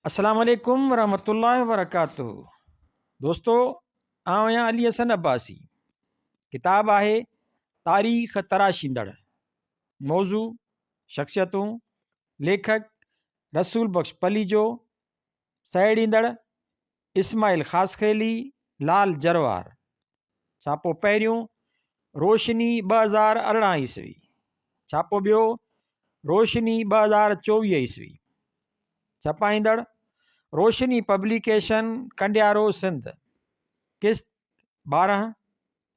السلام عليڪم ورحمة الله وبرڪاته دوستو آئون آهيان علي حسن عباسي ڪتاب آهي تاريخ تراشيندڙ موضوع شخصيتون ليکڪ رسول بخش پليجو سهيڙيندڙ اسماعيل خاصخيلي لال جروار ڇاپو پهريون روشني 2018 عيسوي ڇاپو ٻيو روشني 2024 عيسوي ڇپائيندڙ، روشني پبليڪيشن، ڪنڊيارو، سنڌ. قسط 12،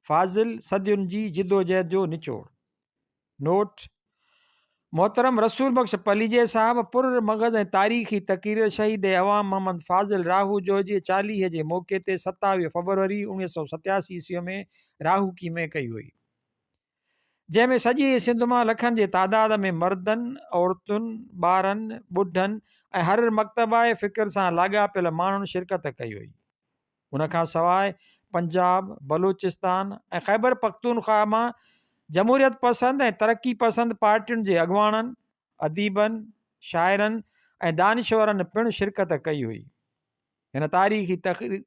فاضل صدين جي جدوجهد جو نچوڙ. نوٽ، محترم رسول بخش پليجي صاحب پر مغز ۽ تاريخي تقرير شهيد عوام محمد فاضل راهوجو جي چاليهي جي موقعي تي 27 فبروري 1987 عيسوي ۾ راهوڪي ۾ ڪئي هئي. جنهن ۾ سڄي سنڌ مان لکن جي تعداد ۾ مردن، عورتن، ٻارن، ٻڍن ۽ هر مڪتبه فڪر سان لاڳاپيل ماڻهن شرڪت ڪئي هئي. ان کان سواء پنجاب، بلوچستان ۽ خيبر پختونخواهه مان جمهوريت پسند ۽ ترقي پسند پارٽين جي اڳواڻن، اديبن، شاعرن ۽ دانشورن پڻ شرڪت ڪئي هئي. هن تاريخي تقرير.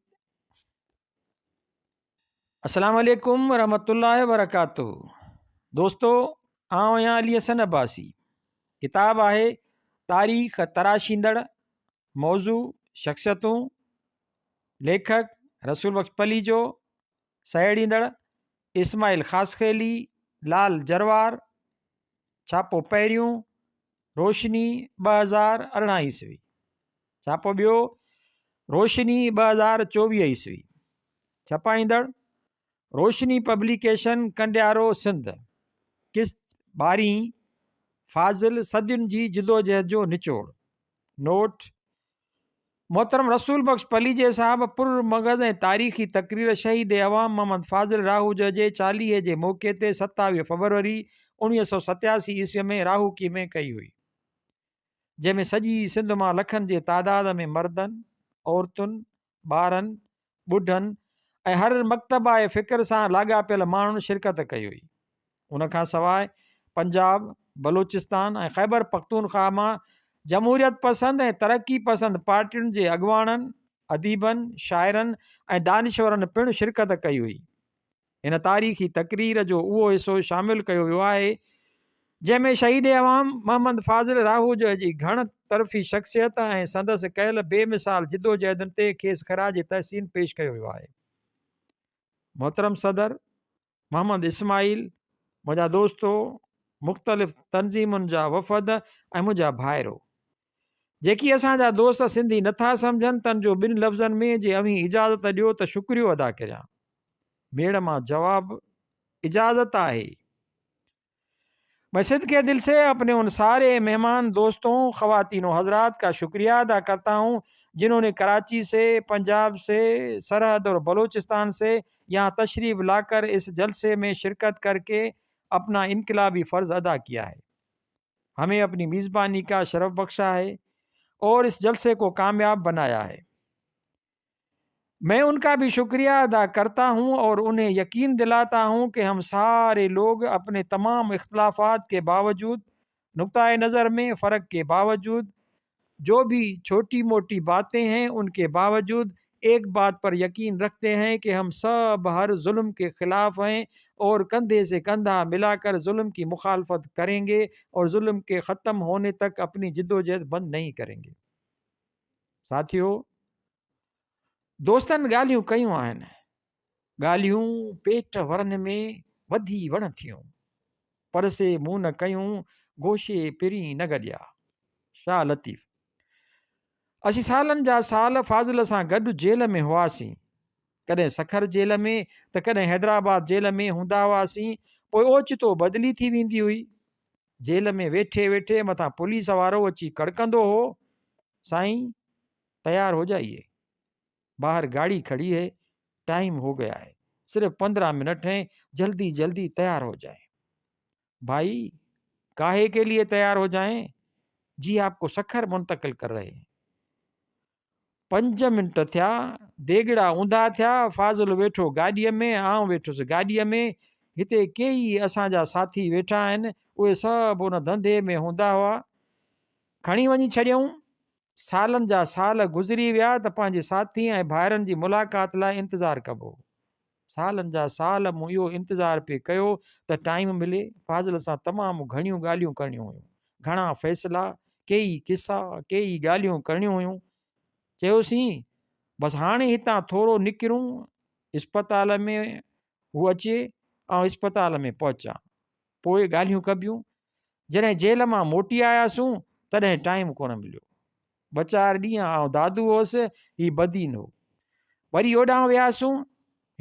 السلام عليڪم ورحمة الله وبرڪاته دوستو آئون آهيان علي حسن عباسي ڪتاب آهي تاريخ تراشيندڙ موضوع شخصيتون ليکڪ رسول بخش پليجو سهيڙيندڙ اسماعيل خاصخيلي لال جروار ڇاپو پهريون روشني 2018 عيسوي ڇاپو ٻيو، روشني 2024 عيسوي. ڇپائيندڙ، روشني پبليڪيشن ڪنڊيارو سنڌ. قسط ٻارهين، فاضل صدين جي جدوجهد جو نچوڙ. نوٽ، محترم رسول بخش پليجي صاحب پر مغز ۽ تاريخي تقرير شهيد عوام محمد فاضل راهوجه جي چاليهي جي موقعي تي 27 فبروري 1987 عيسوي ۾ راهوڪي ۾ ڪئي هئي. جنهن ۾ سڄي سنڌ مان لکن جي تعداد ۾ مردن، عورتن، ٻارن، ٻڍن ۽ هر مڪتبه فڪر سان لاڳاپيل ماڻهن شرڪت ڪئي هئي. ان کان سواء پنجاب، بلوچستان ۽ خيبر پختونخواهه مان جمهوريت پسند ۽ ترقي پسند پارٽين جي اڳواڻن، اديبن، شاعرن ۽ دانشورن پڻ شرڪت ڪئي هئي. هن تاريخي تقرير جو اهو حصو شامل ڪيو ويو آهي، جنهن ۾ شهيد عوام محمد فاضل راهوجه جي گهڻ طرفي شخصيت ۽ سندس ڪيل بي مثال جدوجهدن تي کيس خراج تحسين پيش ڪيو ويو آهي. محترم صدر محمد اسماعيل، منهنجا دوستو، مختلف تنظيمن جا وفد ۽ منهنجا ڀائرو! جيڪي اسان جا دوست سنڌي نٿا سمجهن تن جو ٻن لفظن ۾ جي اوهين اجازت ڏيو ته شڪريو ادا ڪريان. ميڙ مان جواب، اجازت آهي. میں صدق دل سے اپنے ان سارے مہمان دوستوں خواتین و حضرات کا شکریہ ادا کرتا ہوں جنہوں نے کراچی سے پنجاب سے سرحد اور بلوچستان سے یہاں تشریف لا کر اس جلسے میں شرکت کر کے اپنا انقلابی فرض ادا کیا ہے۔ ہمیں اپنی میزبانی کا شرف بخشا ہے اور اس جلسے کو کامیاب بنایا ہے۔ میں ان کا بھی شکریہ ادا کرتا ہوں اور انہیں یقین دلاتا ہوں کہ ہم سارے لوگ اپنے تمام اختلافات کے باوجود، نقطۂ نظر میں فرق کے باوجود، جو بھی چھوٹی موٹی باتیں ہیں ان کے باوجود ایک بات پر یقین رکھتے ہیں کہ ہم سب ہر ظلم کے خلاف ہیں اور کندھے سے کندھا ملا کر ظلم کی مخالفت کریں گے اور ظلم کے ختم ہونے تک اپنی جدوجہد بند نہیں کریں گے۔ ساتھیو! دوستن ڳالهيون ڪيون آهن. ڳالهيون پيٽ ورن ۾ وڌي وڻ ٿيون. پر سي مون نه ڪيون، گوشي پرين نه گڏيا. شاهه لطيف. اسين سالن جا سال فاضل سان گڏ جيل ۾ هئاسين. ڪڏهن سکر جيل ۾ ته ڪڏهن حيدرآباد جيل ۾ هوندا هئاسين. پوء اوچتو بدلي ٿي ويندي هئي. جيل ۾ ويٺي ويٺي مٿان پوليس وارو اچي ڪڙڪندو هو، سائين تيار هو جائيي. باهر گاڙي کڙي هي، ٽائيم هو گيا هي، صرف 15 منٽ هين، جلدي جلدي تيار هو جائين. ڀائي ڪاهي ڪي ليي تيار هو جائين، جي آپ ڪو سکر منتقل ڪر رهي هين. پنج منٽ ٿيا، ديڳڙا اونڌا ٿيا، فاضل ويٺو گاڏيء ۾، آئون ويٺس گاڏيء ۾، هتي ڪيئي اسان جا ساٿي ويٺا آهن، اهي سڀ ان ڌنڌي ۾ هوندا هئا. کڻي وڃي ڇڏيائون. سالن جا سال گذري ويا ته پنهنجي ساٿين ۽ ڀائرن جي ملاقات لاء انتظار ڪبو هو. سالن جا سال مون اهو انتظار پئي ڪيو ته ٽائيم ملي، فاضل سان تمام گهڻيون ڳالهيون ڪرڻيون هيون. گهڻا فيصلا، ڪيئي قصا، ڪيئي ڳالهيون ڪرڻيون هيون. چيوسين، بس هاڻي هتان ٿورو نڪرون، اسپتال ۾ هو اچي، آئون اسپتال ۾ پهچان. پوء ڳالهيون ڪبيون. جڏهن جيل مان موٽي آياسون، تڏهن ٽائيم ڪونه مليو. ٻه چار ڏينهن آئون دادو هوس، هي بدين هو. وري اوڏانهن وياسون،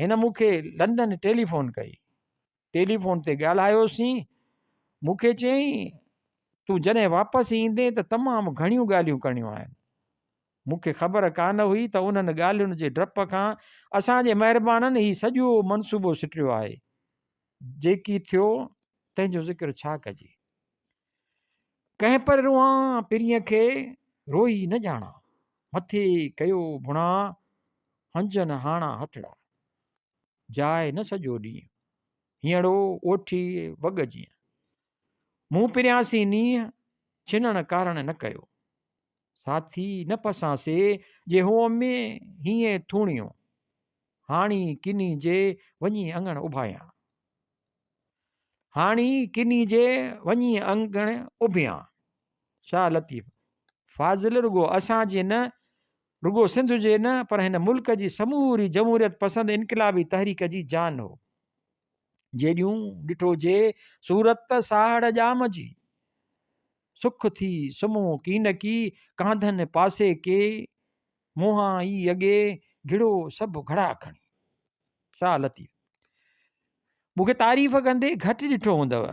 هن مون کي لنڊن ٽيليفون ڪئي. ٽيليفون تي ڳالهايوسين. مون کي چيائين، تون جڏهن واپس ايندين ته تمام گهڻيون ڳالهيون ڪرڻيون آهن. مون کي خبر ڪانه هئي ته انهن ڳالهين جي ڊپ کان اسان جي مهربانن هي سڄو منصوبو سٽيو آهي. جيڪي ٿيو، تنهن جو ذڪر ڇا ڪجي؟ ڪنهن پر روئان پرينء کي، روئي نه ڄاڻان. مٿي ڪيو ڀڻان، هنجن هاڻا هٿڙا. جاء نه سڄو ڏينهن، هينئڙو اوٺي وڳ جيئن. مون پريان سين نينهن، ڇنڻ ڪارڻ نه ڪيو. ساٿي نه پسان سي، جي هونء ۾ هينئين ٿوڻيون. هاڻي ڪني جي وڃي اڱڻ اڀايان. هاڻي ڪني جي وڃي اڱڻ اڀيان. شاهه لطيف، فاضل رڳو اسان جي نه، رڳو سنڌ جي نه پر هن ملڪ جي سموري جمهوريت پسند انقلابي تحريڪ جي جان هو. جيڏيون ڏٺو جي صورت ساهڙ ڄام جي. سک ٿي سمهون ڪينڪي، ڪانڌن پاسي ڪي. منهان ئي اڳي گهڙو سڀ گهڙا کڻي. شاهه لطيف. مون کي تعريف ڪندي گهٽ ڏٺو هوندؤ.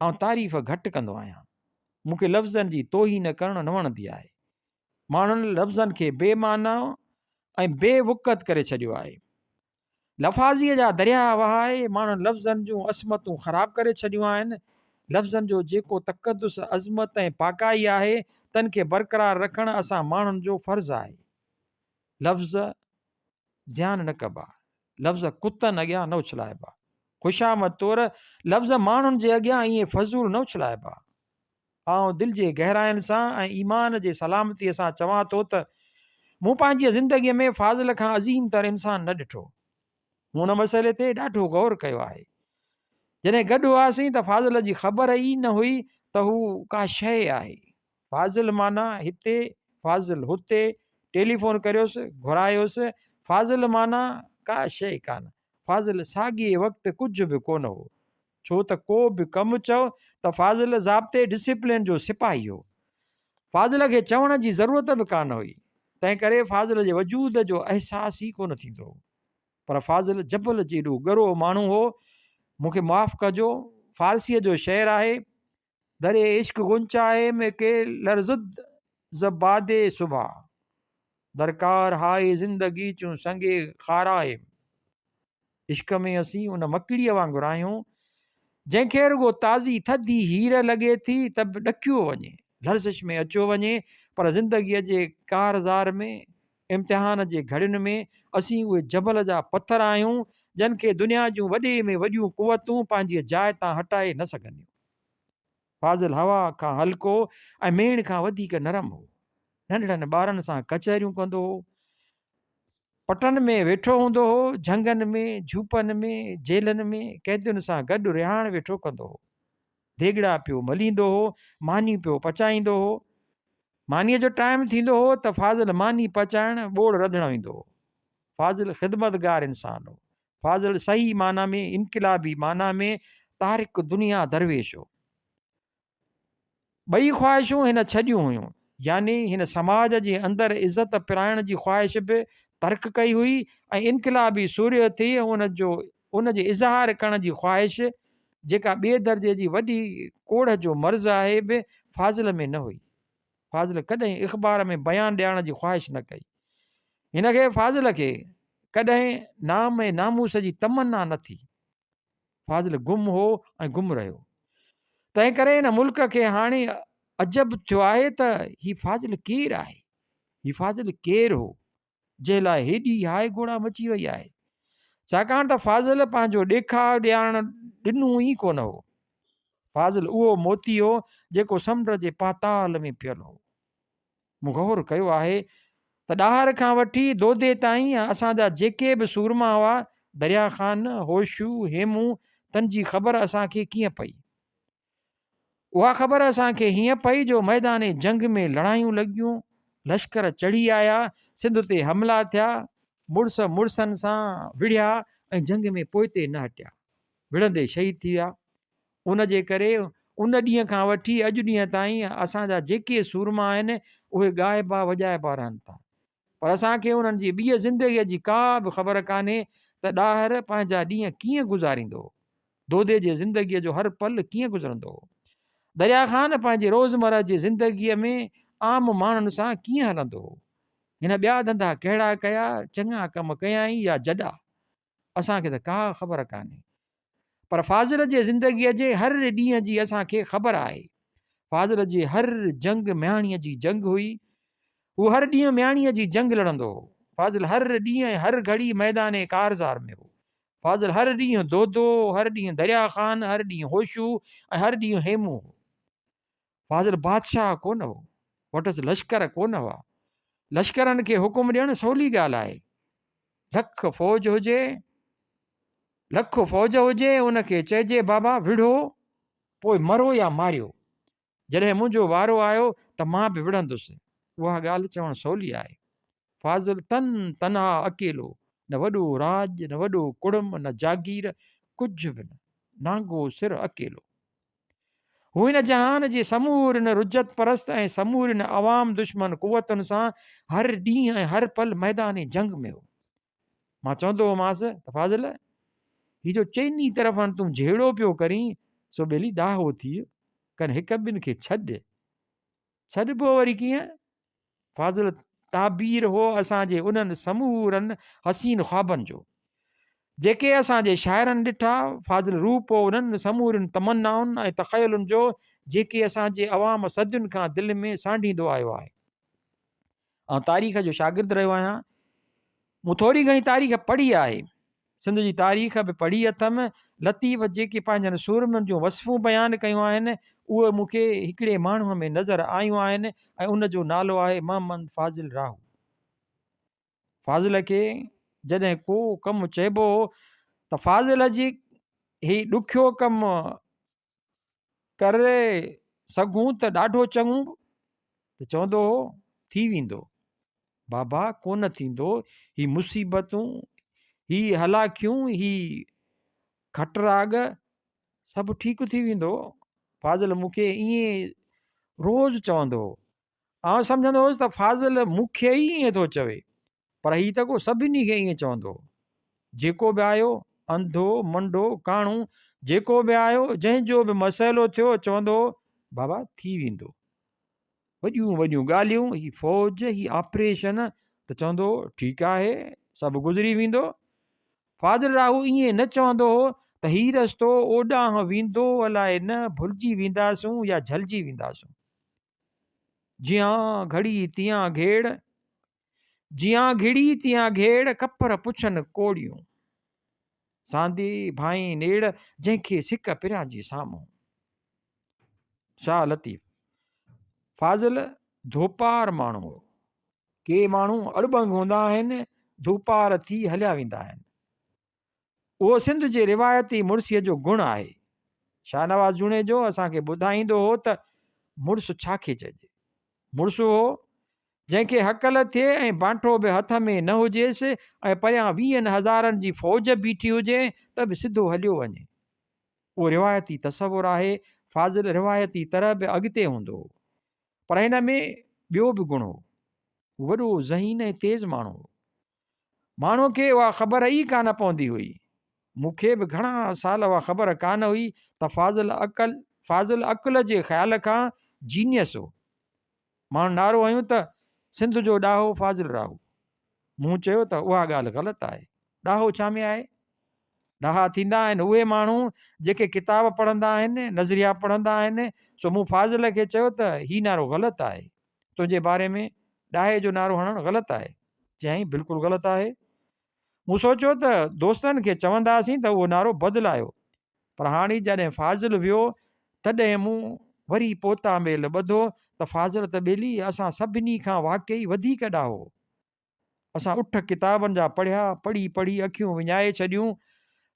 آئون تعريف گهٽ ڪندو آهيان. مون کي لفظن جي توهين ڪرڻ نه وڻندي آهي. ماڻهن لفظن کي بي معنيٰ ۽ بي وقعت ڪري ڇڏيو آهي. لفاظيء جا درياهه وهائي ماڻهن لفظن جون عصمتون خراب ڪري ڇڏيون آهن. لفظن جو جيڪو تقدس، عظمت ۽ پاڪائي آهي، تن کي برقرار رکڻ اسان ماڻهن جو فرض آهي. لفظ زيان نه ڪبا. لفظ ڪتن اڳيان نه اڇلائبا. خوشامد طور لفظ ماڻهن جي اڳيان ائين فضول نه اڇلائبا. آئون دل جي گهراين سان ۽ ايمان جي سلامتيء سان چوان ٿو ته مون پنهنجيء زندگيء ۾ فاضل کان عظيم تر انسان نه ڏٺو. مون ان مسئلي تي ڏاڍو غور ڪيو آهي. جڏهن گڏ هئاسين ته فاضل جي خبر ئي نه هئي ته هو ڪا شيء آهي. فاضل معنيٰ هتي، فاضل هتي، ٽيليفون ڪريوس، گهرايوس، فاضل معنيٰ ڪا شيء ڪانه. فاضل ساڳئي وقت ڪجهه به ڪونه هو. ڇو ته ڪو به ڪم چئو ته فاضل ضابطي ڊسيپلين جو سپاهي هو. فاضل کي چوڻ جي ضرورت به ڪانه هئي. تنهنڪري فاضل جي وجود جو احساس ئي ڪونه ٿيندو هو. پر فاضل جبل جيڏو ڳرو ماڻهو هو. مون کي معاف ڪجو، فارسيء جو شعر آهي، در عشق غنچه ۾ ڪي لرزد ز باد صبح، درڪار هاء زندگي چون سنگ خارائي. عشق ۾ اسين ان مڪڙيء وانگر آهيون، جنهن کي رڳو تازي ٿڌي هير لڳي ٿي ته به ڏڪيو وڃي، لرزش ۾ اچيو وڃي، پر زندگيء جي ڪارزار ۾، امتحان جي گهڙين ۾ اسين اهي جبل جا پٿر آهيون، جن کي دنيا جون وڏي ۾ وڏيون قوتون پنهنجيء جاء تان هٽائي نه سگهنديون. فاضل هوا کان هلڪو ۽ ميڻ کان وڌيڪ نرم هو. ننڍڙن ٻارن سان ڪچهريون ڪندو هو. پٽن ۾ ويٺو هوندو هو، جهنگن ۾، جهوپن ۾، جيلن ۾ قيدين سان گڏ رهاڻ ويٺو ڪندو هو. ديڳڙا پيو مليندو هو، ماني پيو پچائيندو هو. مانيء جو ٽائيم ٿيندو هو ته فاضل ماني پچائڻ ٻوڙ رڌڻ ويندو هو. فاضل خدمتگار انسان هو. فاضل صحيح معنيٰ ۾ انقلابي معنيٰ ۾ تارڪ دنيا درويش هو. ٻئي خواهشون هن ڇڏيون هيون، يعني هن سماج جي اندر عزت پرائڻ جي خواهش به ترڪ ڪئي هئي ۽ انقلابي سورهيه ٿي ان جو ان جي اظهار ڪرڻ جي خواهش، جيڪا ٻئي درجي جي وڏي ڪوڙهه جو مرض آهي، به فاضل ۾ نه هئي. فاضل ڪڏهن اخبار ۾ بيان ڏيارڻ جي خواهش نه ڪئي. هن کي، فاضل کي، ڪڏهن نام ۽ ناموس جي تمنا نه ٿي. فاضل گم هو ۽ گم رهيو. تنهن ڪري هن ملڪ کي هاڻي عجب ٿيو آهي ته هي فاضل ڪير آهي؟ هي فاضل ڪير هو، جنهن لاء هيڏي هاء گوڙا مچي وئي آهي؟ ڇاڪاڻ ته فاضل پنهنجو ڏيکاء ڏيارڻ ڏنو ئي ڪونه هو. فاضل اهو موتي هو، جيڪو سمنڊ جي پاتال ۾ پيل هو. مون غور ڪيو آهي ته ڏاهر کان وٺي دودي تائين اسان جا جيڪي به سورما هئا، دريا خان، هوشو، هيمون، تن جي خبر اسان کي ڪيئن پئي؟ اها خبر اسان کي هيئن پئي جو ميدان جنگ ۾ لڙايون لڳيون، لشڪر چڙهي آيا، سنڌ تي حملا ٿيا، مڙس مڙسن سان وڙهيا ۽ جنگ ۾ پوئتي نه هٽيا، وڙهندي شهيد ٿي ويا. ان جي ڪري ان ڏينهن کان وٺي اڄ ڏينهن تائين اسان جا جيڪي سورما آهن، اهي ڳائبا وڄائبا رهن ٿا. پر اسان کي انهن جي ٻيء زندگيء جي ڪا به خبر ڪانهي ته ڏاهر پنهنجا ڏينهن ڪيئن گذاريندو هو. دودي جي زندگيء جو هر پل ڪيئن گذرندو هو. دريا خان پنهنجي روزمره جي زندگيء ۾ عام ماڻهن سان ڪيئن هلندو هو. هن ٻيا ڌنڌا ڪهڙا ڪيا، چڱا ڪم ڪيائين يا جڏا؟ اسان کي ته ڪا خبر ڪانهي. پر فاضل جي زندگيء جي هر ڏينهن جي اسان کي خبر آهي. فاضل جي هر جنگ مياڻيء جي جنگ هئي. هو هر ڏينهن مياڻيء جي جنگ لڙندو هو. فاضل هر ڏينهن ۽ هر گهڙي ميدان ڪارزار ۾ هو. فاضل هر ڏينهن دودو، هر ڏينهن دريا خان، هر ڏينهن هوشو ۽ هر ڏينهن هيمون هو. فاضل بادشاهه ڪونه هو. وٽس لشڪر ڪونه هئا. لشڪرن کي حڪم ڏيڻ سولي ڳالهه آهي. لک فوج هجي، لک فوج هجي ان کي چئجي بابا وڙهو پوء مرو يا ماريو. جڏهن منهنجو وارو آيو ته مان به وڙهندس. اها ڳالهه چوڻ سولي آهي. فاضل تن تنها اڪيلو، نه وڏو راڄ، نه وڏو ڪڙم، نه جاگير، ڪجهه به نه. نانگو سر اڪيلو. هو هن جهان جي سمورين رجعت پرست ۽ سمورين عوام دشمن قوتن سان هر ڏينهن ۽ هر پل ميدان جنگ ۾ هو. مان چوندو هومانس ته فاضل! هي جو چئني طرفن تون جهيڙو پيو ڪرين سو ٻيلي ڏاهو ٿيء، ڪن هڪ ٻن کي ڇڏ. ڇڏبو وري ڪيئن؟ فاضل تعبير هو اسان جي انهن سمورن حسين خوابن جو، جيڪي اسان جي شاعرن ڏٺا. فاضل روپ هو انهن سمورين تمنائن ۽ تخيلن جو، جيڪي اسان جي عوام صدين کان دل ۾ سانڍيندو آيو آهي. آئون تاريخ جو شاگرد رهيو آهيان. مون ٿوري گهڻي تاريخ پڙهي آهي. سنڌ جي تاريخ به پڙهي اٿم. لطيف جيڪي پنهنجن سورمن جون وصفون بيان ڪيون آهن، اهي مون کي هڪڙي ماڻهوء ۾ نظر آيون آهن ۽ ان جو نالو آهي محمد فاضل راهو. فاضل کي جڏهن ڪو ڪم چئبو هو ته فاضل جي هي ڏکيو ڪم ڪري سگهون ته ڏاڍو چڱو ته چوندو هو ٿي ويندو. بابا ڪونه ٿيندو، هي مصيبتون، هي هلاکيون، هي کٽراڳ سڀ ٺيڪ ٿي ويندو. فاضل مون کي ائين روز چوندو هو. آئون سمجهندو هوس ته فاضل مون کي ئي ائين ٿو چوي، پر هي ته ڪو سڀني کي ائين چوندو هو. جيڪو به آيو، انڌو، منڊو، ڪاڻو، جيڪو به آيو، جنهن جو به مسئلو ٿيو، چوندو هو، بابا ٿي ويندو. وڏيون وڏيون ڳالهيون، هي فوج، هي آپريشن ته چوندو هو، ٺيڪ آهي، سڀ گذري ويندو. فاضل راهو ائين نه چوندو هو ته هي رستو اوڏانهن ويندو الائي نه، ڀلجي وينداسون يا جهلجي وينداسون. جيان گهڙي تيان گهيڙ، جيان گهڙي تيان گهيڙ، ڪپر پڇن ڪوڙيون. ساندي ڀائين نيڙ، جنهن کي سڪ پريان جي سامهون. شاهه لطيف. فاضل ڌوپار ماڻهو هو. ڪي ماڻهو اڙٻنگ هوندا آهن، ڌوپار ٿي هليا ويندا آهن. اهو سنڌ جي روايتي مڙسيء جو گڻ آهي. شاهنواز جوڻيجو اسان کي ٻڌائيندو هو ته مڙس ڇا کي چئجي؟ مڙس اهو، جنهن کي هڪل ٿئي ۽ بانٺو به هٿ ۾ نه هجيس ۽ پريان ويهن هزارن جي فوج بيٺي هجي ته به سڌو هليو وڃي. اهو روايتي تصور آهي. فاضل روايتي طرح به اڳتي هوندو هو. پر هن ۾ ٻيو به گڻ هو. هو وڏو ذهين ۽ تيز ماڻهو هو. ماڻهوء کي اها خبر ئي ڪانه پوندي هئي. مون کي به گهڻا سال اها خبر ڪانه هئي ته فاضل عقل فاضل عقل جي خيال کان جينيس هو. ماڻهن نعرو هنيو ته سنڌ جو ڏاهو فاضل راهو. مون چيو ته اها ڳالهه غلط آهي. ڏاهو ڇا ۾ آهي؟ ڏاها ٿيندا آهن اهي ماڻهو جيڪي ڪتاب پڙهندا آهن، نظريا پڙهندا آهن. سو مون فاضل کي چيو ته هي نعرو غلط آهي. تنهنجي باري ۾ ڏاهي جو نعرو هڻڻ غلط آهي. چيائين بلڪل غلط آهي. مون سوچيو ته دوستن کي چونداسين ته اهو نعرو بدلايو. پر هاڻي جڏهن فاضل ويو تڏهن مون وري پوتا ميل ٻڌو ته فاضل ته ٻيلي اسان سڀني کان واقعي وڌيڪ ڏاهو هو. اسان اٺ ڪتابن جا پڙهيا، پڙهي پڙهي اکيون وڃائي ڇڏيون،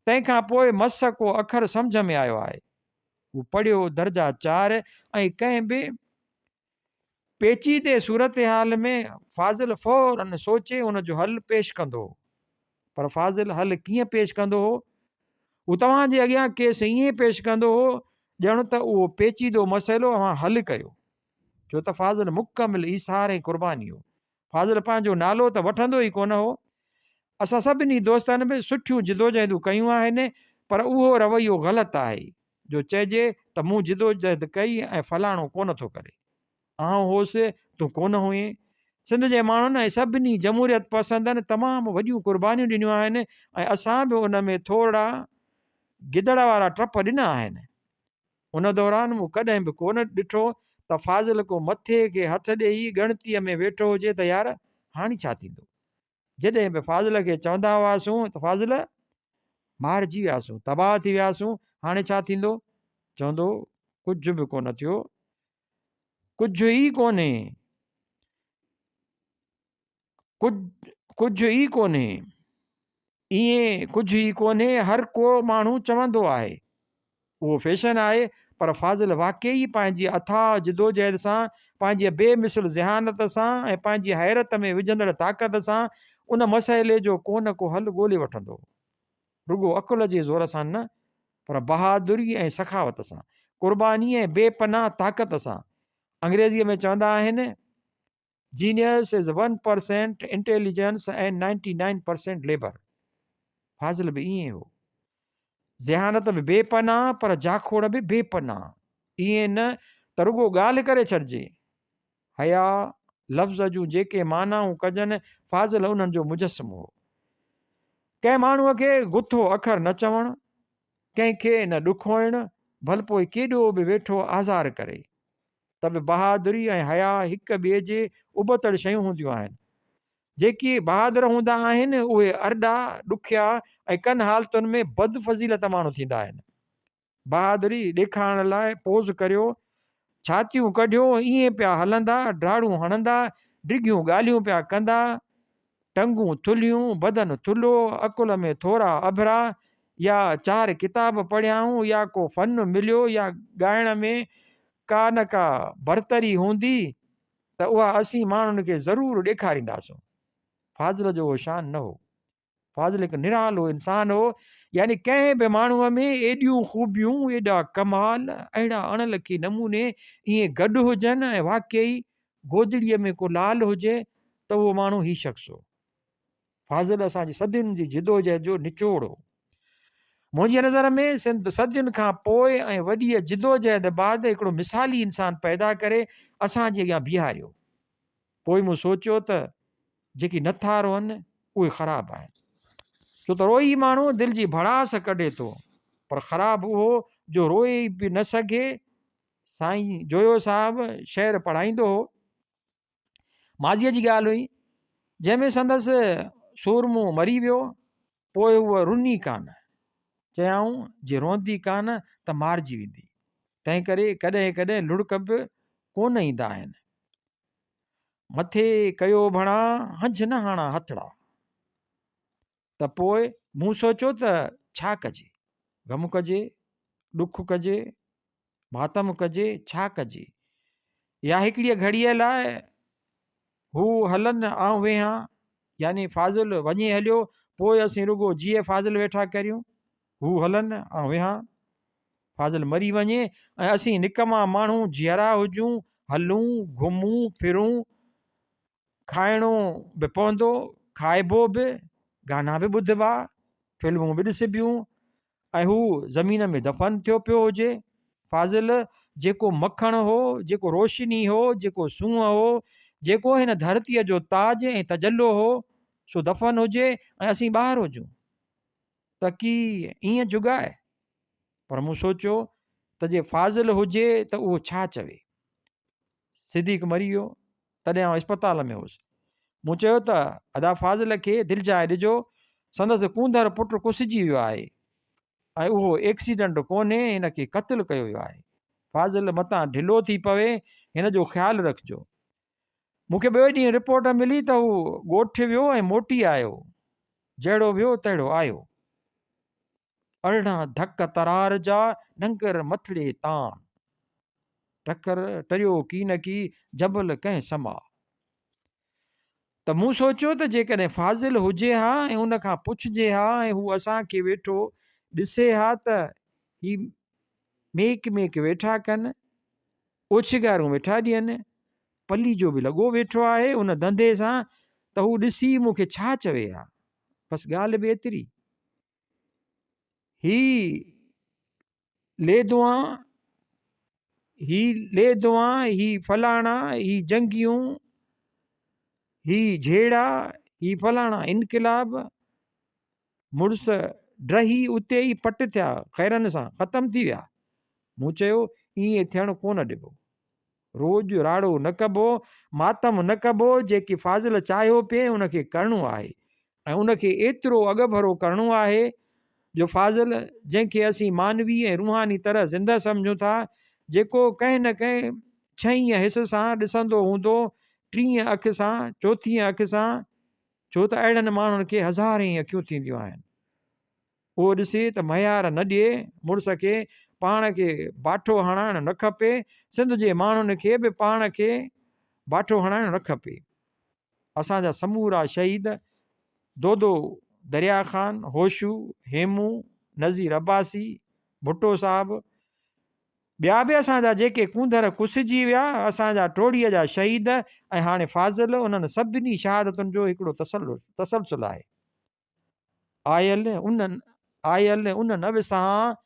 تنهن کان پوء مس ڪو اکر سمجهه ۾ آيو آهي. هو پڙهيو درجا چار ۽ ڪنهن به پيچيدي صورتحال ۾ فاضل فوراً سوچي ان جو حل پيش ڪندو هو. پر فاضل حل ڪيئن پيش ڪندو هو؟ هو توهان جي اڳيان ڪيس ائين پيش ڪندو هو ڄڻ ته اهو پيچيدو مسئلو اوهان حل ڪيو. ڇو ته فاضل مڪمل ايثار ۽ قرباني هو. فاضل پنهنجو نالو ته وٺندو ئي ڪونه هو. اسان سڀني دوستن به سٺيون جدوجهدون ڪيون آهن پر اهو رويو غلط آهي جو چئجي ته مون جدوجهد ڪئي ۽ فلاڻو ڪونه ٿو ڪري. آئون هوس تون ڪونه هئين. سنڌ جي ماڻهن ۽ سڀني جمهوريت پسندن تمام وڏيون قربانيون ڏنيون آهن ۽ اسان به ان ۾ ٿورڙا گدڙ وارا ٽپ ڏنا آهن. ان دوران مون ڪڏهن به ڪونه ڏٺو ته فاضل ڪو مٿي کي هٿ ڏيئي ڳڻتيء ۾ ويٺو هجي ته يار هاڻي ڇا ٿيندو؟ جڏهن به فاضل کي چوندا هئاسون ته فاضل! مارجي وياسون، تباهه ٿي وياسون، هاڻي ڇا ٿيندو؟ چوندو هو ڪجهه به ڪونه ٿيو، ڪجهه ئي ڪونهي، ڪجهه ئي ڪونهي. ائين ڪجهه ئي ڪونهي هر ڪو ماڻهو چوندو آهي. اهو فيشن آهي پر فاضل واقعي ئي پنهنجي اٿاهه جدوجهد سان، پنهنجي بي مثل ذهانت سان ۽ پنهنجي حيرت ۾ وجهندڙ طاقت سان ان مسئلي جو ڪو نه ڪو حل ڳولي وٺندو هو. رڳو عقل جي زور سان نه پر بهادري ۽ سخاوت سان، قرباني ۽ بي پناهه طاقت سان. انگريزيء ۾ چوندا آهن. Genius is one percent intelligence and 99 percent labour. Fazil به ائين هو. ذهانت به بي پناهه پر جاکوڙ به بي پناهه. ائين نه ته رڳو ڳالهه ڪري ڇڏجي. حيا لفظ جون جيڪي معنائون ڪجن فاضل انهن جو مجسمو هو. ڪنهن ماڻهوء کي گٿو اکر نه چوڻ، ڪنهن کي نه ڏکوئڻ، ڀل پوء ڪيڏو به ويٺو آزار ڪري. ته به بهادري ۽ حياء هڪ ٻئي جي ابتڙ شيون هونديون آهن. جيڪي بهادر هوندا آهن، اهي ارڏا، ڏکيا ۽ ڪن حالتن ۾ بد فضيلت ماڻهو ٿيندا آهن. بهادري ڏيکارڻ لاء پوز ڪريو، ڇاتيون ڪڍيو، ائين پيا هلندا، ڊاڙون هڻندا، ڊگهيون ڳالهيون پيا ڪندا، ٽنگون ٿلهيون، بدن ٿلهو، عقل ۾ ٿورا اڀرا، يا چار ڪتاب پڙهيائون يا ڪو فن مليو يا ڳائڻ ۾ ڪا نه ڪا برتري هوندي ته اها اسين ماڻهن کي ضرور ڏيکارينداسون. فاضل جو اهو شان نه هو. فاضل هڪ نرالو انسان هو، يعني ڪنهن به ماڻهوء ۾ ايڏيون خوبيون، ايڏا ڪمال، اهڙا اڻ لکي نموني ائين گڏ هجن ۽ واقعي گودڙيء ۾ ڪو لال هجي ته اهو ماڻهو هي شخص هو. فاضل اسان جي صدين جي جدوجهد جو نچوڙ هو. منهنجي نظر ۾ سنڌ صدين کان پوء ۽ وڏيء جدوجهد بعد هڪڙو مثالي انسان پيدا ڪري اسان جي اڳيان بيهاريو. پوء مون سوچيو ته جيڪي نه ٿا روئن اهي خراب آهن. ڇو ته روئي ماڻهو دل جي ڀڙاس ڪڍي ٿو پر خراب اهو جو روئي به نه سگهي. سائين جويو صاحب شعر پڙهائيندو هو. ماضيء جي ڳالهه هئي، جنهن ۾ سندس سورمو مري ويو، پوء هوء رني ڪانه. چيائون، جي روئندي ڪانه ته مارجي ويندي. تنهنڪري ڪڏهن ڪڏهن لڙڪ به ڪونه ايندا آهن. مٿي ڪيو ڀڻا، هنجهه نه هاڻا هٿڙا. ته پوء مون سوچيو ته ڇا ڪجي؟ غم ڪجي؟ ڏک ڪجي؟ ماتم ڪجي؟ ڇا ڪجي؟ يا هڪڙيء گهڙيء لاء هو هلن آئون ويهان، يعني فاضل وڃي هليو، پوء اسين رڳو جيئي فاضل ويٺا ڪريون، هو هلن آئون ويهان، فاضل مري وڃي ۽ اسين نڪما ماڻهو جيئرا هجون، هلون، گهمون، ڦرون، کائڻو به پوندو، کائبو به، گانا به ٻڌبا، فلمون به ڏسبيون ۽ هو زمين ۾ دفن ٿيو پيو هجي. فاضل جيڪو مکڻ هو، جيڪو روشني هو، جيڪو سونهن هو، جيڪو هن ڌرتيء جو تاج ۽ تجلو هو، سو دفن هجي ۽ اسين ٻاهر هجون ته ڪي ائين جڳائي؟ پر مون سوچيو ته جي فاضل هجي ته اهو ڇا چوي؟ صديق مري ويو، تڏهن آئون اسپتال ۾ هوس. مون چيو ته ادا فاضل کي دلجاء ڏجو، سندس ڪونڌر پٽ ڪسجي ويو آهي ۽ اهو ايڪسيڊنٽ ڪونهي، هن کي قتل ڪيو ويو آهي. فاضل متان ڍلو ٿي پوي، هن جو خيال رکجو. مون کي ٻئي ڏينهن رپورٽ ملي ته هو ڳوٺ ويو ۽ موٽي آيو. جهڙو ويو تهڙو آيو. 18 ڌڪ ترار جا، ننگر مٿڙي تان. ٽڪر ٽريو ڪي نه ڪي، جبل ڪنهن سما. ته مون سوچيو ته جيڪڏهن فاضل هجي ها ۽ ان کان پڇجي ها ۽ هو اسان کي ويٺو ڏسي ها ته هي ميڪ ميڪ ويٺا ڪن، اوڇنگارون ويٺا ڏين، پلي جو به لڳو ويٺو آهي ان ڌنڌي سان ته هو ڏسي مون کي ڇا چوي ها. بس ڳالهه به ايتري. هي ليدوان، هي ليدوان، هي فلاڻا، هي جنگيون، هي جهيڙا، هي فلاڻا انقلاب، مڙس ڊهي اتي ئي پٽ ٿيا، خيرن سان ختم ٿي ويا. مون چيو، ائين ٿيڻ ڪونه ڏبو. روڄ راڙو نه ڪبو، ماتم نه ڪبو، جيڪي فاضل چاهيو پئي ان کي ڪرڻو آهي ۽ ان کي ايترو اڳڀرو ڪرڻو آهي جو فاضل جنهن کي اسين معنوي ۽ روحاني طرح زنده سمجهون ٿا، جيڪو ڪنهن نه ڪنهن ڇهينء حس سان ڏسندو هوندو، ٽينء اک سان، چوٿينء اک سان، ڇو ته اهڙن ماڻهن کي هزارين اکيون ٿينديون آهن. اهو ڏسي ته ميار نه ڏئي، مڙس کي پاڻ کي باٺو هڻائڻ نه کپي، سنڌ جي ماڻهن کي به پاڻ کي باٺو هڻائڻ نه کپي. اسان جا سمورا شهيد دودو دريا خان، هوشو، هيمون، نذير عباسي، ڀٽو صاحب، ٻيا به اسان جا جيڪي ڪونڌر ڪسجي ويا، اسان جا ٽوڙيء جا شهيد ۽ هاڻي فاضل، انهن سڀني شهادتن جو هڪڙو تسلسل آهي. آيل ان آيل ان نه وسهان،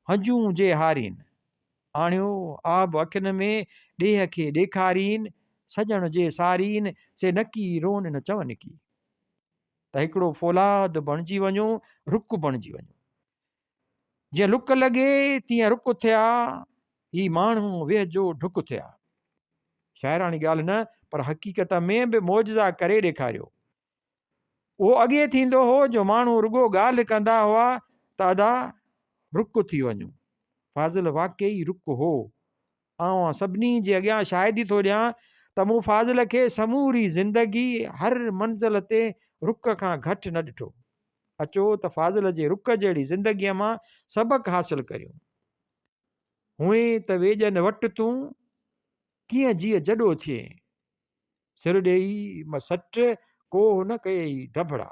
هنجون جي هارين. آڻيو آب اکين ۾، ڏيهه کي ڏيکارين، سڄڻ جي سارين، سي نڪي رون نه چون ڪي. ته هڪڙو فولاد بڻجي وڃو، رڪ بڻجي وڃو. جيئن لڪ لڳي، تيئن رڪ ٿيا، هي ماڻهو ويهه جو ڍڪ ٿيا. شاعراڻي ڳالهه نه، پر حقيقت ۾ به معجزا ڪري ڏيکاريو. اهو اڳي ٿيندو هو جو ماڻهو رڳو ڳالهه ڪندا هئا ته ادا رڪ ٿي وڃو. فاضل واقعي رڪ هو. آئون سڀني جي اڳيان شاهدي ٿو ڏيان ته مون فاضل کي سموري زندگي هر منزل تي رڪ کان گهٽ نه ڏٺو. اچو ته فاضل جي رڪ جهڙي زندگيء مان سبق حاصل ڪريون. هئين ته ويڄن وٽ تون، ڪيئن جيء جڏو ٿئين. سر ڏيئي م سٽ، ڪوهه نه ڪيئي ڊڀڙا.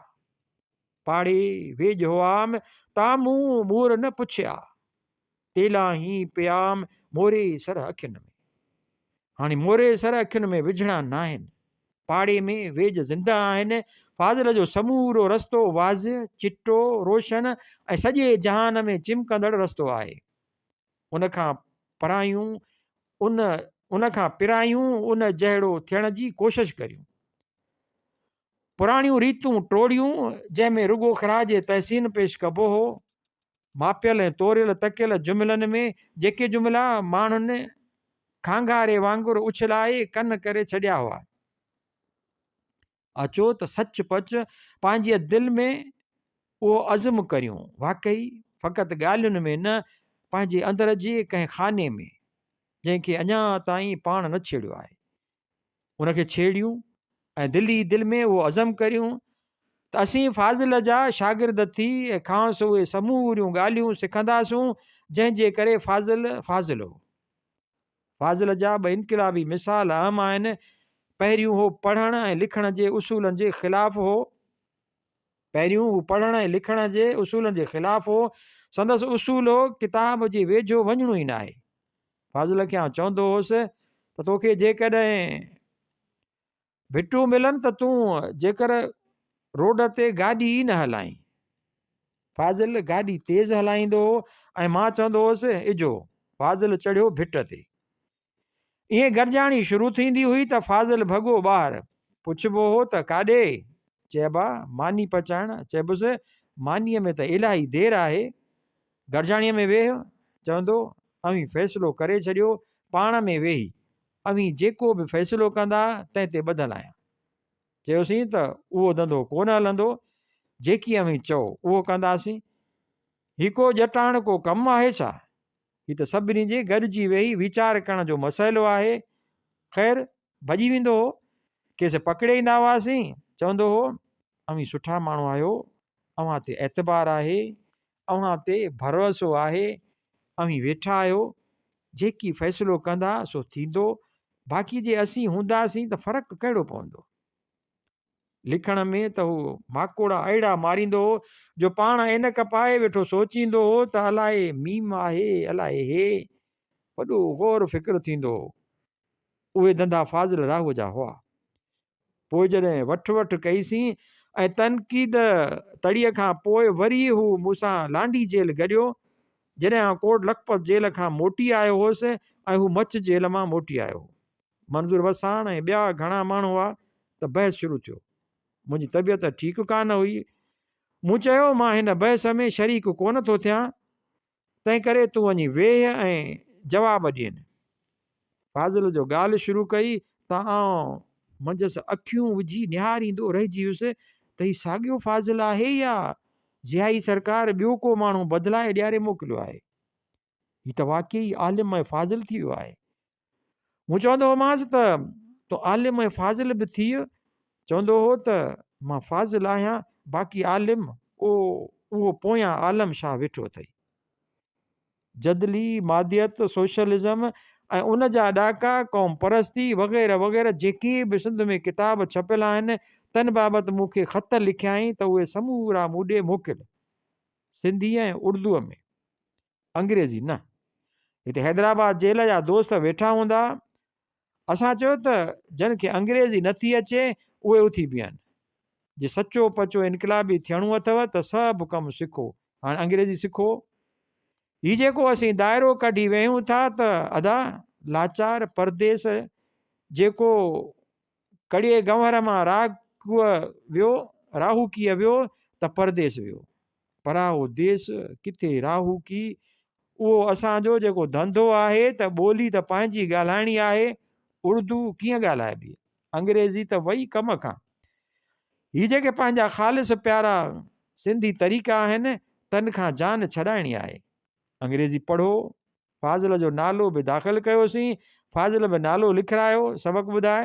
پاڙي ويڄ هئام، تان مون مور نه پڇيا. تيلاهين پيام، موري سر اکين ۾. هاڻي موري سر اکين ۾ وجهڻا ناهن. پاڙي ۾ ويڄ زنده آهن. فاضل جو سمورو رستو واضح، چٽو، روشن ۽ سڄي جهان ۾ چمڪندڙ رستو آهي. ان کان پرايون ان ان کان پرايون ان جهڙو ٿيڻ جي ڪوشش ڪريون. پراڻيون ريتون ٽوڙيون جنهن ۾ رڳو خراج تحسين پيش ڪبو هو. ماپيل ۽ توريل تڪيل جملن ۾ جيڪي جملا ماڻهن کانگهاري وانگر اڇلائي ڪن ڪري ڇڏيا هئا. اچو ته سچ پچ پنهنجيء دل ۾ اهو عزم ڪريون، واقعي فقط ڳالهين ۾ نه، پنهنجي اندر جي ڪنهن خاني ۾، جنهن کي اڃا تائين پاڻ نه ڇيڙيو آهي، ان کي ڇيڙيون ۽ دل ئي دل ۾ اهو عزم ڪريون ته اسين فاضل جا شاگرد ٿي کانئس اهي سموريون ڳالهيون سکنداسون، جنهن جي ڪري فاضل فاضل هو. فاضل جا ٻه انقلابي مثال اهم آهن. پهريون هو پڙهڻ ۽ لکڻ جي اصولن جي خلاف هو. پهريون هو پڙهڻ ۽ لکڻ جي اصولن جي خلاف هو. سندس اصول هو ڪتاب جي ويجهو وڃڻو ئي ناهي. فاضل کي آئون چوندو هوس ته توکي جيڪڏهن ڀٽون ملن ته تون جيڪر روڊ تي گاڏي ئي نه هلائين. فاضل گاڏي تيز هلائيندو هو ۽ مان چوندو هوس اجهو فاضل چڙهيو ڀٽ تي. ائين گڏجاڻي شروع ٿيندي هئي ته فاضل ڀڳو ٻاهر. پڇبو هو ته ڪاڏي؟ چئبا ماني پچائڻ. چئبس مانيء ۾ ته الاهي دير آهي. گڏجاڻيء ۾ ويهه. چوندو اوهين فيصلو ڪري ڇڏيو پاڻ ۾ ويهي. اوهين جيڪو به فيصلو ڪندا تنهن تي ٻڌل آهيان. چيوسين ته اهو ڌنڌو ڪونه هلندو، جيڪي اوهين چئو اهو ڪنداسين. هي ڪو ڄٽاڻ ڪو ڪم آهي ڇا؟ هي ته سڀني جي گڏجي ويهي ويچار ڪرڻ جو مسئلو آهي. خير ڀڄي ويندو هو. کيس پڪڙي ايندا هئاسين. چوندو هو، اوهين سٺا ماڻهو آهيو، اوهان تي اعتبار آهي، اوهان تي ڀروسو آهي، اوهين ويٺا آهيو، جيڪي فيصلو ڪندا سو ٿيندو، باقي جي اسين هونداسين ته فرق ڪهڙو پوندو؟ لکڻ ۾ ته هو ماڪوڙا اهڙا ماريندو هو جو پاڻ عينڪ پائي ويٺو سوچيندو هو ته الائي ميم آهي الائي هي. وڏو غور فڪر ٿيندو هو. اهي ڌنڌا فاضل راهوء جا هئا. پوء جڏهن وٺ وٺ ڪئيسين ۽ تنقيد تڙيء کان پوء وري هو مون سان لانڍي جيل گڏيو، جڏهن آئون ڪوٽ لکپت جيل کان موٽي آيو هوس ۽ هو مچ جيل مان موٽي آيو هو. منظور وساڻ ۽ ٻيا گهڻا ماڻهو هئا ته بحث شروع ٿيو. منهنجي طبيعت ٺيڪ ڪانه هئي. مون چيو، مان هن بحث ۾ شريڪ ڪونه ٿو ٿيان، تنهنڪري تون وڃي ويهه ۽ جواب ڏين. فاضل جو ڳالهه شروع ڪئي ته آئون منجهس اکيون وجهي نهاريندو رهجي ويس ته هي ساڳيو فاضل آهي يا ضيائي سرڪار ٻيو ڪو ماڻهو بدلائي ڏياري موڪليو آهي. هي ته واقعي عالم ۽ فاضل ٿي ويو آهي. مون چوندو هومانس ته تون عالم ۽ فاضل به ٿيء، چوندو هو ته مان فاضل آهيان، باقي عالم او اهو پويان عالم شاهه ويٺو اٿئي. جدلي، ماديت، سوشلزم ۽ ان جا ڏاڪا، قوم پرستي وغيره وغيره جيڪي به سنڌ ۾ ڪتاب ڇپيل آهن، تن بابت مون کي خط لکيائين ته اهي سمورا مون ڏي موڪل. سنڌي ۽ اردوء ۾. انگريزي نه. هتي حيدرآباد جيل جا دوست ويٺا هوندا. اسان چيو ته جن کي انگريزي نه ٿي اچي اهي اٿي بيهن. جي سچو پچو انقلابي ٿيڻو اٿئو ته سڀ ڪم سکو. هاڻ انگريزي سکو. هي جيڪو اسين دائرو ڪڍي ويهون ٿا ته ادا لاچار پرديس جيڪو ڪڙيي گنهور مان راهوڪيء ويو، راهوڪيء ويو ته پرديس ويو. پراهو ديس، ڪٿي راهوڪي. اهو اسان جو جيڪو ڌنڌو آهي ته ٻولي ته پنهنجي ڳالهائڻي آهي، اردو ڪيئن ڳالهائبي؟ انگريزي ته وئي ڪم کان. هي جيڪي پنهنجا خالص پيارا سنڌي طريقا آهن، تن کان جان ڇڏائڻي آهي. انگريزي پڙهو، فاضل جو نالو به داخل ڪيوسين، فاضل به نالو لکرايو، سبق ٻڌاء،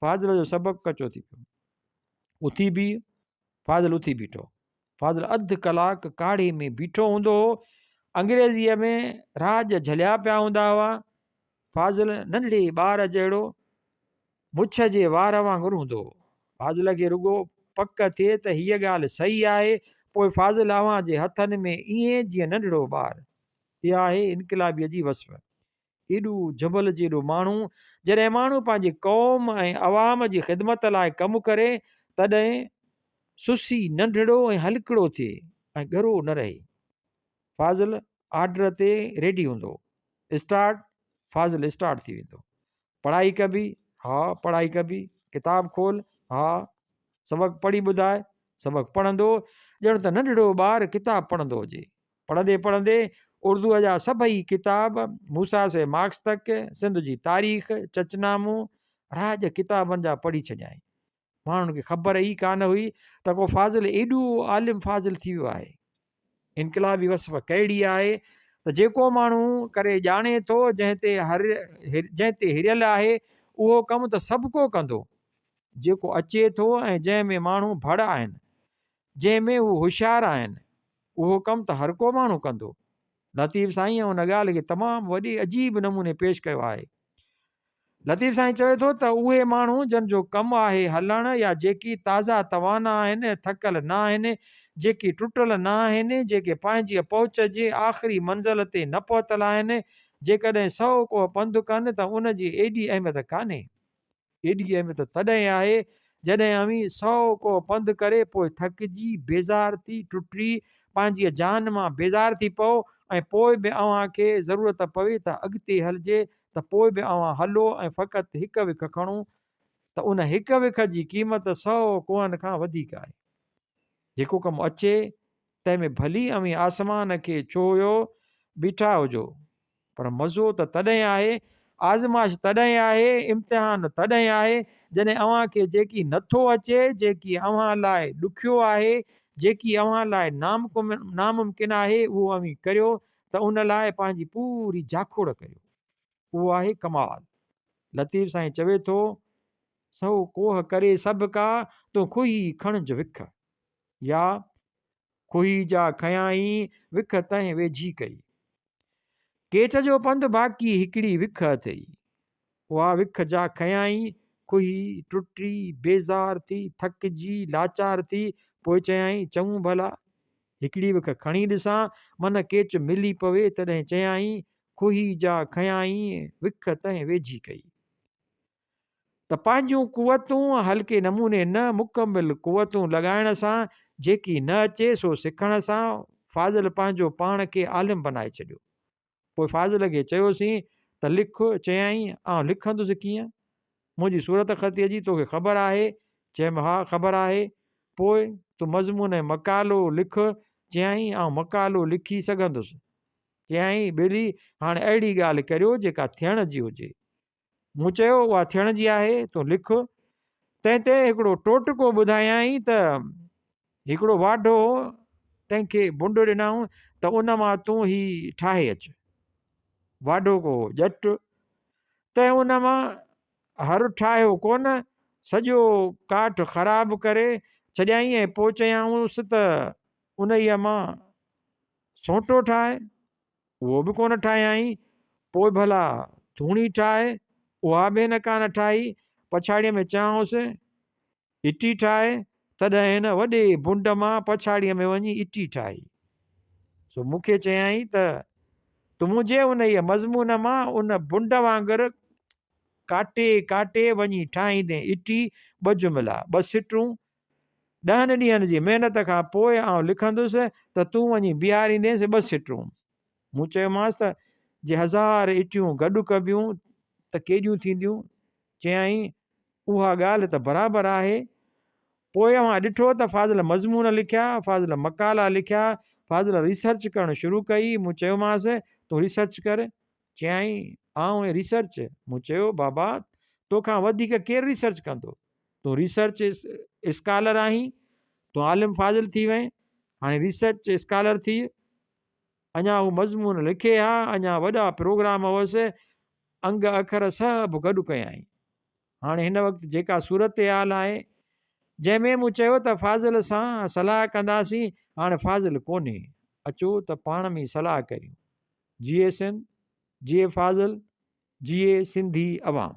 فاضل جو سبق ڪچو ٿي پيو. اٿي بيهه، فاضل اٿي بيٺو. فاضل اڌ ڪلاڪ ڪاڙهي ۾ بيٺو هوندو هو. انگريزيء ۾ راڄ جهليا پيا هوندا هئا. فاضل ننڍڙي ٻار جهڙو مڇ جي وار وانگر هوندو هو. فاضل کي رڳو پڪ ٿئي ته هيء ڳالهه صحيح آهي، پوء فاضل اوهان جي هٿن ۾ ائين جيئن ننڍڙو ٻار. اها آهي انقلابيء جي وصف. ايڏو جبل جيڏو ماڻهو، جڏهن ماڻهو پنهنجي قوم ۽ عوام جي خدمت لاء ڪم ڪري، تڏهن سسي، ننڍڙو ۽ هلڪڙو ٿئي ۽ ڳرو نه رهي. فاضل آرڊر تي ريڊي هوندو هو. اسٽارٽ، فاضل اسٽارٽ ٿي ويندو. پڙهائي ڪبي؟ ها، پڙهائي ڪبي. ڪتاب کول؟ ها. سبق پڙهي ٻڌاء؟ سبق پڙهندو، ڄڻ ته ننڍڙو ٻار ڪتاب پڙهندو هجي. پڙهندي پڙهندي اردوء جا سڀئي ڪتاب، موسيٰ سي مارڪس تڪ، سنڌ جي تاريخ، چچنامو، راڄ ڪتابن جا پڙهي ڇڏيائين. ماڻهن کي خبر ئي ڪانه هئي ته ڪو فاضل ايڏو عالم فاضل ٿي ويو آهي. انقلابي وصف ڪهڙي آهي ته جيڪو ماڻهو ڪري ڄاڻي ٿو، جنهن تي جنهن تي هريل آهي، اهو ڪم ته سڀڪو ڪندو، جيڪو اچي ٿو ۽ جنهن ۾ ماڻهو ڀڙ آهن، جنهن ۾ هو هوشيار آهن، اهو ڪم ته هر ڪو ماڻهو ڪندو. لطيف سائينء ان ڳالهه کي تمام وڏي عجيب نموني پيش ڪيو آهي. لطيف سائين چوي ٿو ته اهي ماڻهو جن جو ڪم آهي هلڻ يا جيڪي تازا توانا آهن، ٿڪل نه آهن، جيڪي ٽٽل نه آهن، جيڪي پنهنجيء پهچ جي آخري منزل تي نه پهتل آهن، جيڪڏهن سئو ڪوهه پنڌ ڪن ته ان جي ايڏي اهميت ڪانهي. ايڏي اهميت تڏهن آهي، جڏهن اوهين سئو ڪوهه پنڌ ڪري پوء ٿڪجي، بيزار ٿي، ٽٽي، پنهنجيء جان مان بيزار ٿي پئو ۽ پوء به اوهان کي ضرورت پوي ته اڳتي هلجي ته پوء به اوهان هلو ۽ فقط هڪ وک کڻو ته ان هڪ وک جي قيمت سئو ڪوهن کان وڌيڪ آهي. جيڪو ڪم اچي، تنهن ۾ ڀلي اوهين آسمان کي ڇهيو بيٺا هجو، پر مزو ته تڏهن آهي، آزمائش تڏهن آهي، امتحان تڏهن آهي، جڏهن اوهان کي جيڪي نه ٿو اچي، جيڪي اوهان لاء ڏکيو آهي، جيڪي اوهان لاء ناممڪن آهي، اهو اوهين ڪريو ته ان لاء پنهنجي پوري جاکوڙ ڪريو. اهو آهي ڪمال. لطيف سائين چوي ٿو، سو ڪوهه ڪري سڀ ڪا، تون کوهي کڻج وک. يا کوهي جا کنيائين، وک تنهن ويجهي ڪئي. ڪيچ جو پنڌ باقي هڪڙي وک اٿئي. اها وک جا کنيائين، کوهي ٽٽي، بيزار ٿي، ٿڪجي، لاچار ٿي، پوء چيائين، چڱو ڀلا، هڪڙي وک کڻي ڏسان، من ڪيچ ملي پوي، تڏهن چيائين، کوهي جا کنيائين، وک تنهن ويجهي ڪئي. ته پنهنجون قوتون هلڪي نموني نه مڪمل قوتون لڳائڻ سان جيڪي نه اچي سو سکڻ سان فاضل پنهنجو پاڻ کي عالم بنائي ڇڏيو. پوء فاضل کي چيوسين ته لک، چيائين، آئون لکندس ڪيئن؟ منهنجي صورتخطيء جي توکي خبر آهي؟ چيم، ها خبر آهي. پوء تون مضمون ۽ مقالو لک، چيائين، آئون مقالو لکي سگهندس. چيائين، ٻيلي هاڻ اهڙي ڳالهه ڪريو جيڪا ٿيڻ جي هجي. مون چيو، اها ٿيڻ جي آهي، تون لک. تنهن تي هڪڙو ٽوٽڪو ٻڌايائين ته هڪڙو واڍو هو، تنهن کي بنڊ ڏنائون ته ان مان تون هي ٺاهي اچ. واڍو ڪو هو ڄٽ، تنهن ان مان هر ٺاهيو ڪونه، سڄو ڪاٺ خراب ڪري ڇڏيائين ۽ پوء چيائونس ته انهيء مان سونٽو ٺاهه. اهو به ڪونه ٺاهيائين. پوء ڀلا ٿوڻي ٺاهه، اها به هن ڪانه ٺاهي. پڇاڙيء ۾ چيائونس، اٽي ٺاهه. تڏهن هن وڏي بنڊ مان پڇاڙيء ۾ وڃي اٽي ٺاهي. سو مون کي چيائين ته، تون منهنجي انهيء مضمون مان ان بنڊ وانگر ڪاٽي ڪاٽي وڃي ٺاهيندين اٽي، ٻه جملا، ٻه سٽون، ڏهن ڏينهن جي محنت کان پوء آئون لکندس ته تون وڃي بيهاريندينس ٻه سٽون. مون چيومانس ته جي هزار اٽيون گڏ ڪبيون ته ڪيڏيون ٿينديون؟ چيائين، اها ڳالهه ته برابر آهي. پوء اوهان ڏٺو ته فاضل مضمون لکيا، فاضل مقالا لکيا، فاضل ريسرچ ڪرڻ شروع ڪئي. مون چيومانس، تون ريسرچ ڪر. چيائين، آئون ۽ ريسرچ؟ مون چيو، بابا توکان وڌيڪ ڪير ريسرچ ڪندو؟ تون ريسرچ اسڪالر آهين، تون عالم فاضل ٿي وئين، هاڻي ريسرچ اسڪالر ٿيء. اڃا هو مضمون لکي ها، اڃا وڏا پروگرام هئس، انگ اکر سڀ گڏ ڪيائين. هاڻي هن وقت جيڪا صورتحال آهي، جنهن ۾ مون چيو ته فاضل سان صلاح ڪنداسين، هاڻي فاضل ڪونهي، اچو ته پاڻ ۾ صلاح ڪريون. جيئي سنڌ، جيئي فاضل، جيئي سنڌي عوام.